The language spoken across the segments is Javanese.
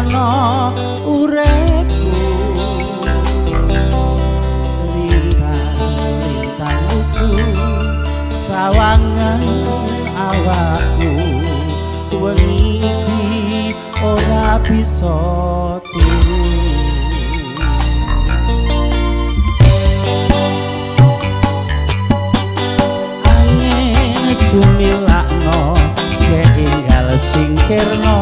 Ana uripku, lintang-lintang uku sawangan awakku, wengi iki ora bisa turu. Angin sumilakno keinggal singkirno,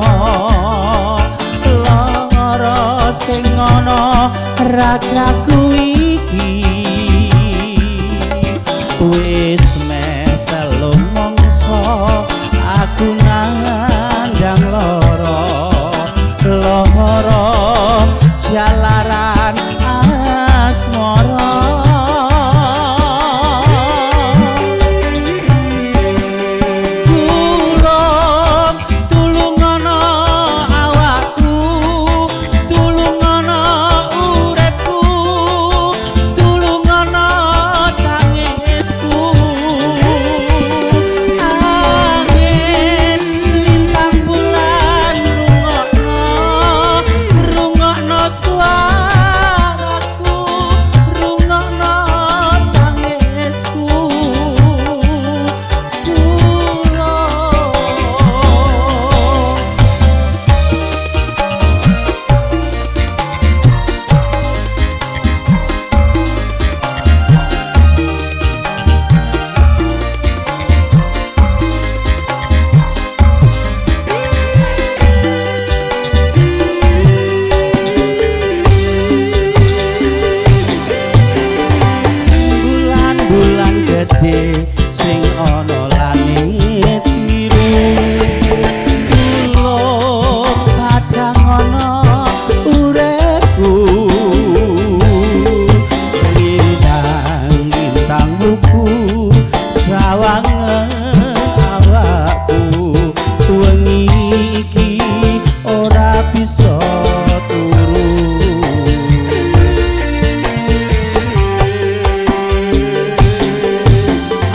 lara sing ana ragaku iki wis meh telung mangsa aku nandang lara, lara jalaran asmara. Tulung, tulung ana awakku, tulung ana uripku, tulung ana tangisku. Angin lintang bulan rungokno, rungokno suaraku, rungokno tangisku. Tulung. Bulan-bulan gedhe sing ana langit biru, tulung padhang ana uripku. Lintang-lintang wuku sawangen awakku, wengi iki ora bisa turu.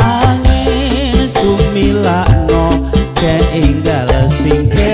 Angin sumilakno keinggal singkirno.